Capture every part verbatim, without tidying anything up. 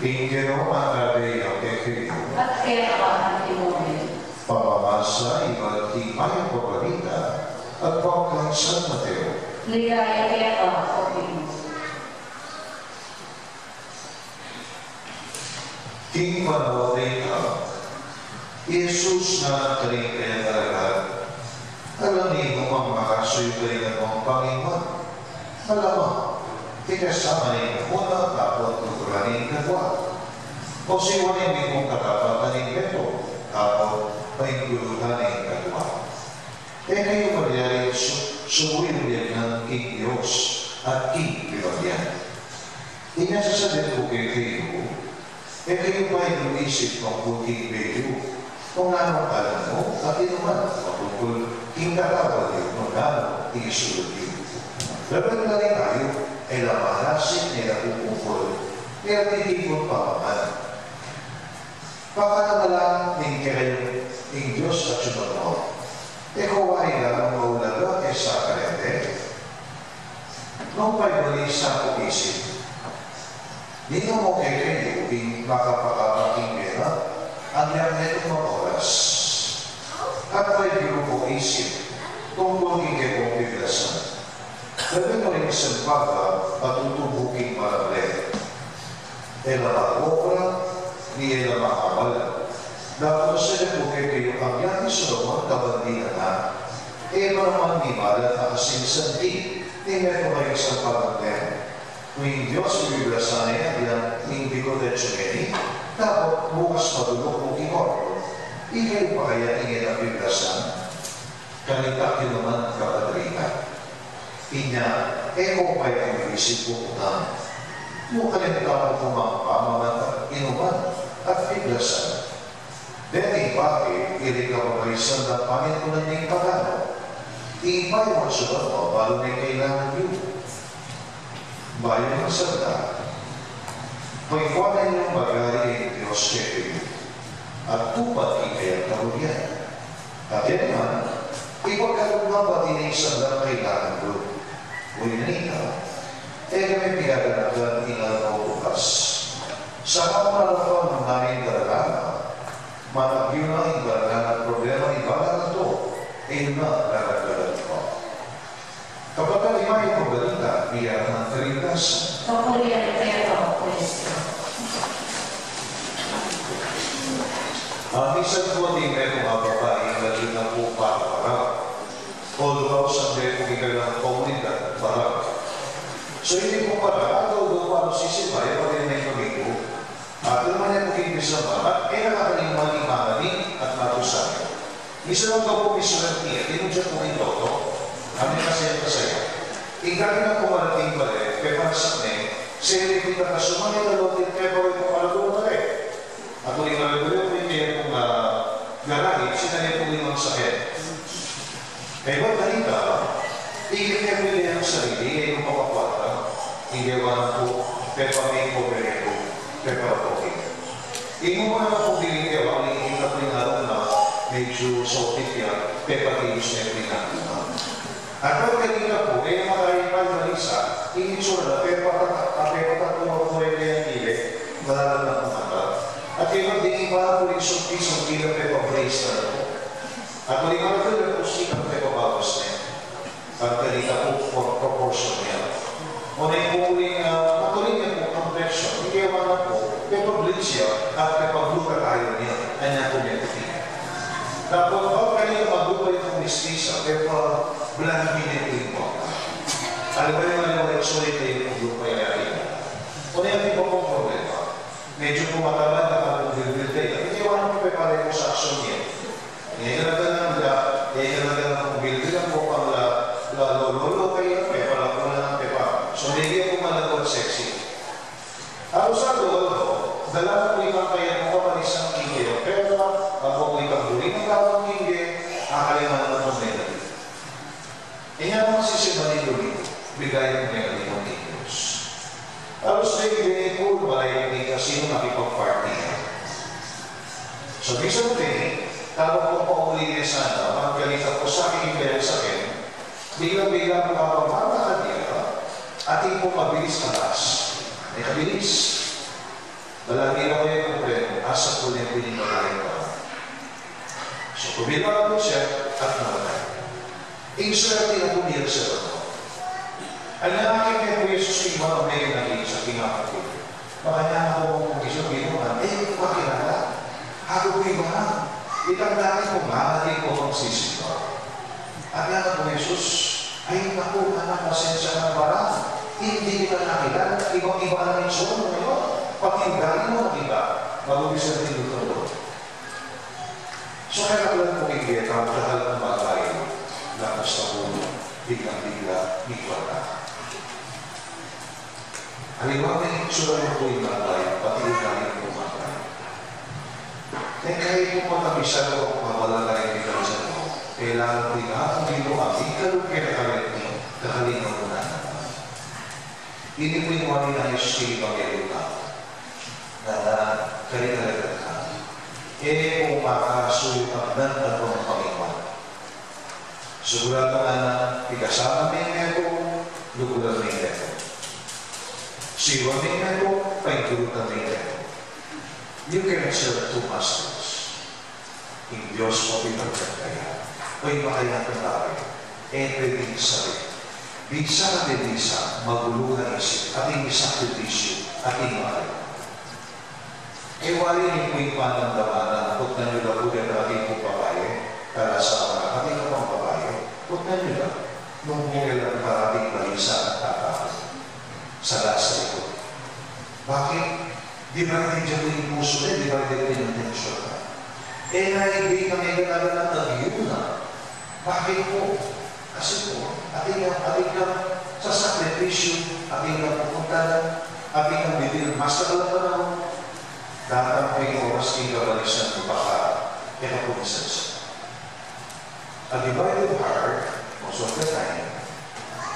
Ing Ginu mantabe ya kekayu. At keka mu rin. Pamamasa ibat king Mayap a Balita agpang kang San Mateo. Ligaya keka, O Ginu. King panaun a ita, i Jesus nganang karing kayang alagad, Ala ninu mang makasuyu karing anuman pangimpan, ala, mekasama ne muna dapot luguran ne ing kadwa, o suyuan ne mung katapatan ning beto, dapot painggulutan ne ing kadwa. E kayu malyaring su-, sumuyu king Dios at king pibalian. Inya sasabian ku kekayu, e kayu pailu-isip tungkul king bie yu, kung nanu kanan mu, at inuman patungkul king katawan yu, kung nanu ing isulat yu. Laban na rin tayo, e la marasin, e la kukupul, e la titipun pamangan. Pakanamalan ning kekayu ing Dios at sumunod. E ko wari lalung maulaga kesa karete? Nung paibalisa ku isip, ninu mu kekayu ing makapakapakinggan, agyang netung oras? At paibalu ku isip, tungkul king kekong piblasan. Labi no ing sampag a patutubu king marable, e la mangobra, ni e la mangamal. Dapot sabian ku kekayu, agyang i Solomon kabang dinan na, e man man mimalan a asinsanti ning metung a ing sampag a ngan. Nung ing Dios biblasan ne agyang ning dikut at sumeni, dapot bukas maduluk mu king orno, ikayu pa kaya ing e na piblasan? Kanitak yu naman, kapatad a ita. Inya, e ko pa ya isip pupunan. Nukarin tamu ku mang pamangan, inuman, at piblasan? Deti pake, iri ka pa ba isang dapanin ku na ning pagano? Ing payuan subat mu, balu ne kailangan yu. Bayu nang sabla, paikuanan yung magari ing Dios kekayu, at tupad ing kayang kaurian. At yan naman, ipagkalub na pati ning sablang kailangan yu. Uli na nita, e kami pigaganakan ing aldo bukas. Saka mu na la pa nung nanu ing darana, matagyu na ing darana at problema ning balang aldo, e yu na daragdagan pa. Kapatad, ing Mayap a Balita, miyara king kaligtasan. Papurian keka, O Kristo. Ang minsan pu, ding metung a babai, lagi na pu para-para. Although sande pu king kayang komunidad, para. So, ini pu para, although para sisibayu, pati na ing Domingo, at naman niya pu king misan, at e na kakalimwan ing mangani at matusan. Misan pu ing misan, tinudyan pu ning toto, amin kasi ang kasaya. Ing kami na pu marating bale, pepansak ne, siyempre kita kasumangit a lote, pepa we pu para pu bale. At uling maragulo pu ing kaya pung, ah, garahe, sinali pu limang sakyan. Kaybat na rita, ikit ne pu ing sarili, e yu mapapata, ing gewa na pu, pepa-makeover ne pu, pepa-repoking. Ing mumuna na pung biling gewa, ing ikit na pu ing alung na medyu sotip ya, pepakilis ne pu ing alung na. At pagkalita pu, e makain pa ing balisa, ing itsura na, pepatata-, pepatatu pu ing kayang kile, malalam na pu mata. At kaybat ding iba na pu ing sungkil-sungkil na pepa-brace na pu. At uling maragulo pu, sikap pepababus ne. Pagkalita pu, pro-, proportion ne. Oneng pu uling, ah, matuling ne pu complexion, ing gewa na pu, pepa-bleach ya, at pepa-glutathione ne, anya pu meputi. Dapot pagkalita maglupa ya pu mistisa, pepa-blonde ne pu ing baka. Aliwa yu, aliwa yu, sulit ya pu maglupa ya rin. Oneng iba pung problema, medyu pu mataba na pu ing bilbil da ya, ing gewa na pu pepa-liposuction ne. Ngeni na dalan da, ngeni na dalan kung bilbil ang kopang la, la lololo kaya, pepa-lakunan, pepa. So, medyu pu malago at sexy. Alusan lolo, dalan pu ikang kaya pu kapalisan king kaya, pepa, apo pu ikang buri ng gawang king kaya, akaliman na pu medyu. Inya naman sisibayu ning bigay ning Panginoon king Dios. Alusan ne pu, malayap ning kasino, makipagparty na. So, misan pu, tama pung pauli ne sana, pagkalita pu sa aking kaya sa akin, bigla-bigla pu kapag mamakad ya, atin pu mabilis alas. May kabilis. Lagi na ko yung kumpleto, asa ko na yung pinipatay ko. So, kumilaw po siya at namatay. Ing swerte na po niya sa Lord. Ang nanakit niya po Jesus, yung mga may naging sa kinakapit. Makanya na po kung isang binuhan, eh, pakilala. Ako po yung mga, itang dati po, mga natin po ang sisimba. At nga po, Jesus, ay, naku, anak, pasensya na pala. Hindi kita nakilala. Ibang-iba na yung itsura mo ngayon. Pati ugali mo, nag-iba. Mag-umpisa din ito, Lord. So, kaya pala po, hindi, tama, mahal na mahal tayo. Tapos na po, biglang-bigla, may kwarta. Halimbawa, may itsura mo po yung mga bayan, pati yung galing po mga bayan. Eh, kahit po matapisan ko ang mabalang kaintindihan sa Diyos, kailangan po yung ating Ginoo, ang ikalumpia na kareti, kakalingaw po na naman. Ini po yung wari ng Diyos sa Ebanghelyo na, na, na, kari-kari na. Eh, kung makasuyo ang nan at ang Panginoon. Sigurado nga na, pigasa na mi neto, luguran mi neto. Siwa mi neto, paindurutan mi neto. You cannot serve two masters. Ing Dios o pinagkagaya, o ing makayang tabi, e pwedeng sabi. Bisa ka de bisa, maguluhan isip, ating isakripisyo, ating makayang. E wari ning pu ing panandamana, kutnan yu la pu deng parating kung babae, kala sa mga ating kapang babae, kutnan yu la, nung bukil ang parating balisa at tatapos. Sa lasa ito. Bakit? Di ba hindi dyan pu ing pusu na, di ba hindi pinatensyon na? E na, hindi kami ganagan ng agyuna. Bakit po? Kasi po, atin kang, atin kang sasakripisyo, atin kang pupuntahan, atin kang bibil, mas na alam pa na, datang po yung oras, king kabalisan mo, baka, kaya po isa siya. A divided heart, most of the time,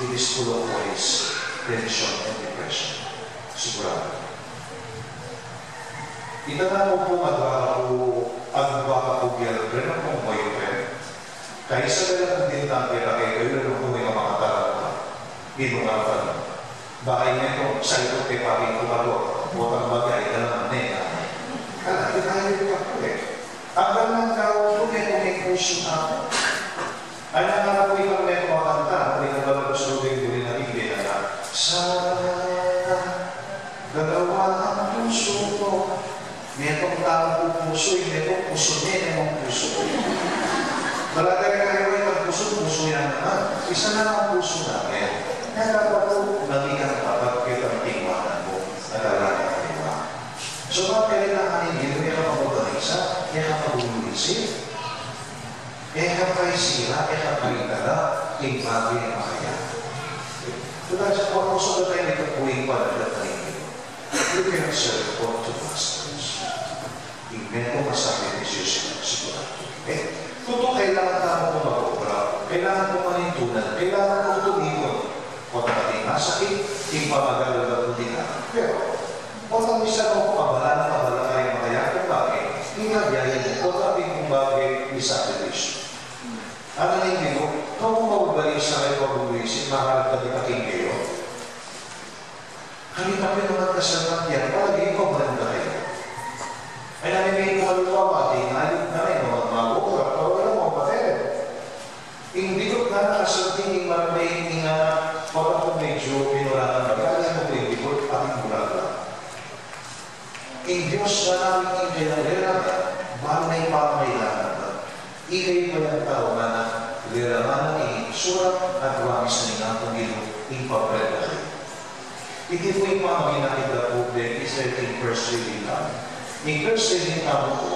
it is full of worries, tension, and depression. Sigurado. Ita na mo po, agwa ka po, agwa ka po girlfriend o boyfriend. Kaisa ka lang din tang kita kay kayo lang po may mga tarang pa. Inungan pa lang. Baka yun ito, sa ito kay pati ito ka po. Botang bagay ka naman eh. Ala, di tayo ito ka po eh. Ang gandang tao po, may, may puso na po. Ay, ang alam ko ibang may kumakanta, may naglalabas ko din, huli na rin, kaya na, sa dalawa ang puso ko. May itong tao po puso, may itong puso niya, may itong puso. Talaga yung kayo ay puso, puso yan naman. Isa na ang puso namin. Kaya dapat po, maging ang tapat kitang tingwanan mo, at alaga mo. So, bakit kailangan hindi mo yung kapag-organisa, yung kapag-umisip? E ka pa isira, e ka pa itala, king bagay a makaya. Tutu, sa kuwan mo sa tayo nito, buhay pa na tayo. You cannot serve God two masters. Ing metung a sakripisyo, sigurado. E, tutu, kailangan tamu pung mag-obra, kailangan pung manintunan, kailangan pung tumipun. Potang atin masakit, ing pamagal na pung di na. Pero, potang misan mu, abala na abala kayang makaya kung bagay, ing kabiyayan mu, potang atin kung bagay, isakripisyo. Ano na ing Ginoo? Kamu mababali sa kayu pag-uwisit, maharap ka di paking kayu? Kami pa pin naman kasalpang tiyan, palagi ko ba nang kayo? Ay, namin may mga lupa, pati nga, ayun na rin, mga mag-obra, pero wala mo, patay. Ing dikut na nakasulti ning marmay ning anak, wala ko medyo pinuranan na, kaya mo po ing dikut, ating bulag lang. Ing Dios na namin ing kayang reraman, balu na ing pamangailangan na. Ikay pa yang tau na reraman na ing surat at wamis na ning Apung Ginu, ing pagpredikar. Iti pu ing pamaginakit da pu deng Israel king first reading tamu. Ing first reading tamu pu,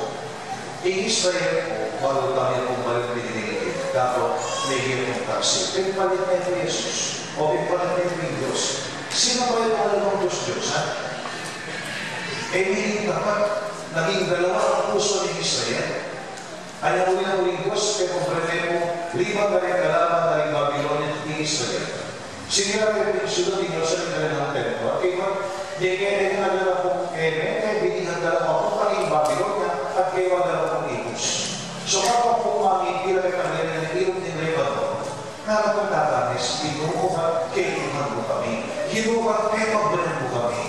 ing Israel pu, balu tamu pung balik king Ginto, dapat migit ing taksi. Pigpalit ne pu i Jesus, o pigpalit ne pu ing Dios. Sino pa ing mga lumang Dios-Dios, ha? E, naging dapat, naging dalawa ang puso ning Israel. Anya uli na uli ing Dios, e, komprende mo, libang na ring kalaban na ring Babilonia ing Israel. Sinira ne pu ing siyudad, ing Jerusalem, na ring templo. At kaybat, deng kene na la pung, e, mete, binihag na la papunta king Babilonia, at kaybat na la pung ibus. So, kapag pung mami, ila kay paglayan ning ilog ning Lebanon, narapat tatanis, Ginoo, kaibat kaipuhan mu kami. Ginoo, kaibat kaipuhan mu kami.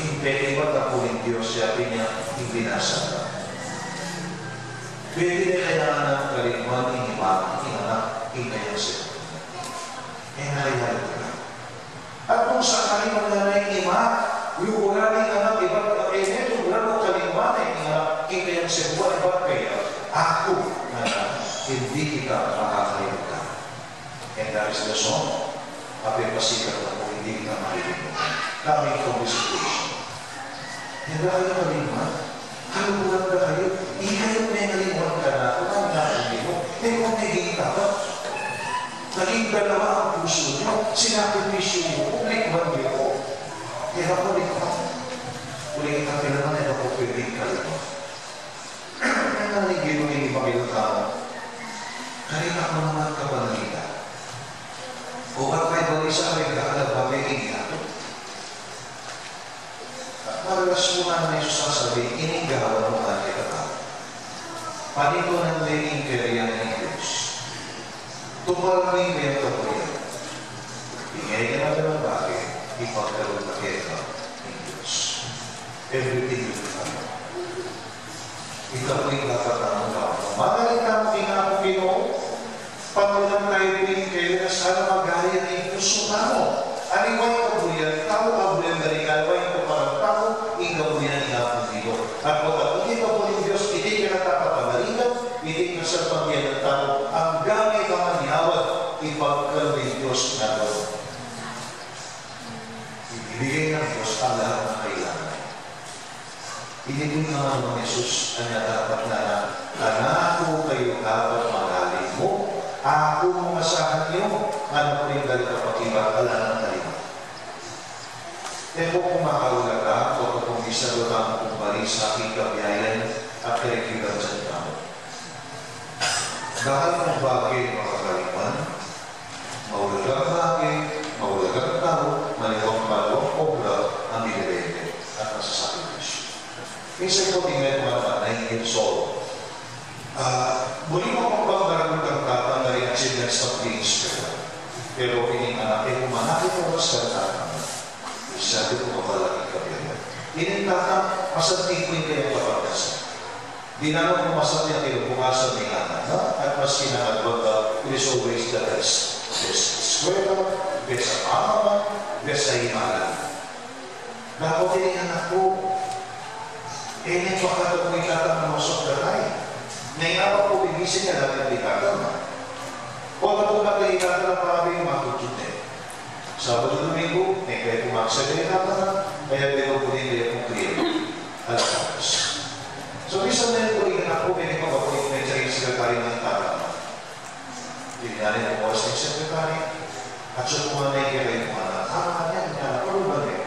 Ing pekibat ampo ning Dios, ya pin ya ing binasa na. Pwede ne kaya nang kalingwan ning Ibpa ing Anak king kayang seku? E na kaya luguran? At nung sakali man ngana ing Ibpa, luguran ing Anak, ibat, e ne luguran o kalingwan ing Anak king kayang seku, ibat kaya, aku, ngana, indi kita makakalimutan. And that is the song. Ape pasikat na pu, indi kita makakalimutan. Coming from the situation. Ing kayang kalingwan, kaluguran da kayu, ikayu mengalingwan kanaku, ngana ning Ginu. E ku meging tapat. Naging dalawa ang pusu yu, sinakripisyu yu, likwan yu ku. E ku likwan. Uling kapilan man, e ku pwedeng kalingwan. Ngana ning Ginu king mabilug a tau, karita ku naman kapanaligan. O ba't may balisa ring kakalababe king yatu? At madalas pu nang Jesus sasabi, ining gawan mu kekatau. Panitunan ne ing kayarian ning Dios. Tuparan ne ing kayang kaburian. Ing e kekatau a bage, ipagkalub na keka ning Dios. Everything will come. Ita pu ing dapat tamung gawan. Manalig tamu king Apung Ginu, patulan tamu pu ing kayarian, sana magari ya king pusu tamu. Aliwa ing kaburian, tau kaburian, dali aliwa ing tuparan tamu, ing kaburian ning Apung Ginu. At pota pu ing kaburian ning Dios, iti ing kekatang kapanaligan, iti ing kasalpantayanan tamu, anggang e pamanyawad, ipagkalub ning Dios ngana. Ibibigay ng Diyos ang lahat ng kailangan. Ini pu ing ngana nang Jesus, anya dapat na, kanaku kayu dapat manalig mu, aku mung asahan yu, ngana pu ring dali kapakibat, ala nang aliwa. E pu ku makaulata, o ku kung bisa do tamu kung balisa king kabiayan at karikiban tamu. Dahil kung bage makakalingwan, maulagang bage, maulagang tau, maliwang-maliwang obra ang binibente at masasakripisyu. Minsan pu, tingnan mo naman, nine years old. Ah, buri mu pang pagdaragun kang tatang na rin achievements na pag-i-inspira. Pero ining anak e, kumanakit oras kang tatang. Sabi ku, mapalaki ka rin. Ining tatang, masanti pu ing kayang kapagdasal. Di naman pumasat yang kinabukasan ning anak na, at maski na nagbaga, it is always the best. Best sa eskwela, best sa pamaman, best sa imalan. Dapot ining anak ku, e ne pakatamu ing tatang most of the time. Neng apa ku bibisin ya dati di tatang na. O, tamu na kaya tatang na para ing matutut e. Sabado, Domingo, e kaya ku magsabi ni tatang na, kaya bino ku rin kaya ku clear. Alas. So, minsan na yung kuligan ako, may nagpapapapit na yung secretary ng tatang na. Tiningnan ko kung oras ng secretary, at siya pu nga na yung kaya yung mga anak, ah, yan, yan, paruban eh.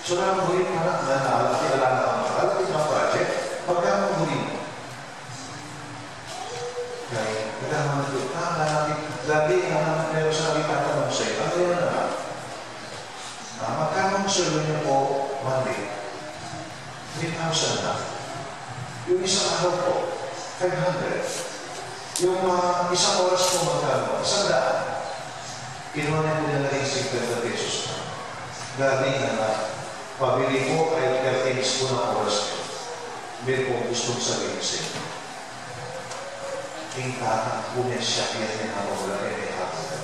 So, nang huli pa na, na, na, alati, ala na ang, alati ng project, pagka nang huli mo. Kaya, pagka nang huli, ah, alati, lagi, ah, meron sa akin tatanong sa'yo, ano yan, anak? Ah, magkano ang sweldo niyo po monthly? Three thousand na. Yung isang araw po, five hundred. Yung, ah, isang oras po, magkano? Isang daan. Kinuha niya po niya na rin singkwenta pesos na. Galing na na, pabili po ay thirty minutes po ng oras niyo. Meron po gustong sabihin sa inyo. Ing tatang ku, mesiya, kaya niya na mawala, kaya niya hapon.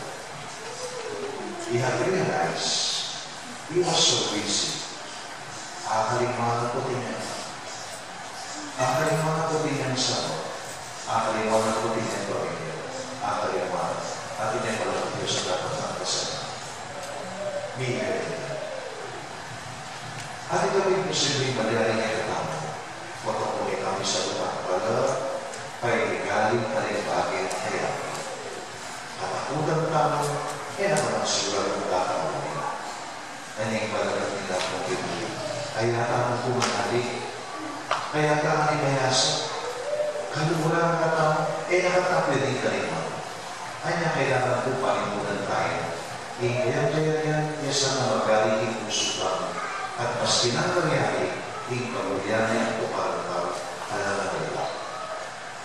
He had realized he was so busy. Akalingwan na pu ing kanyang, akalingwan na pu ing kanyang sabot, akalingwan na pu ing kanyang pamilya, akalingwan na pu ing kanyang palalang Diyos sa dapat nang kasama. Miguel. At ito rin posibleng malyari ngeni katamu. Makapunay kami sa lumang pala, paigaling pa rin bagay na kaya. Katakutan tamu, e na ka nang sigurado kung kakaunay. Anyang palagat nila kung bibili. Kaya tamu pumanali. Kaya tamu ni mayasa. Kaluguran na tamu, e na ka tamu pwedeng kalingwan. Anya kailangan ku panimunan tamu. Ing kayang kayarian, ya sana magari king pusu tamu. At maski nang malyari, ing kamulian na ing tukaran tamu, ala nang iba.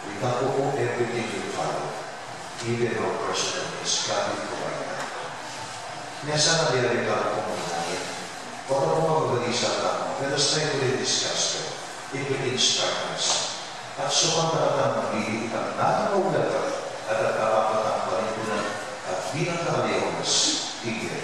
Without ku, everything will follow. Even our personal needs, God will provide that. Nya sana malyari tamu pung manalangin. Oras pu, magalisan tamu, let us try to read this gospel. It will inspire us. At sukat na katang mabili, itang nanu a ulat, at at kapatang panintunan, at binang kaliyawas, tigil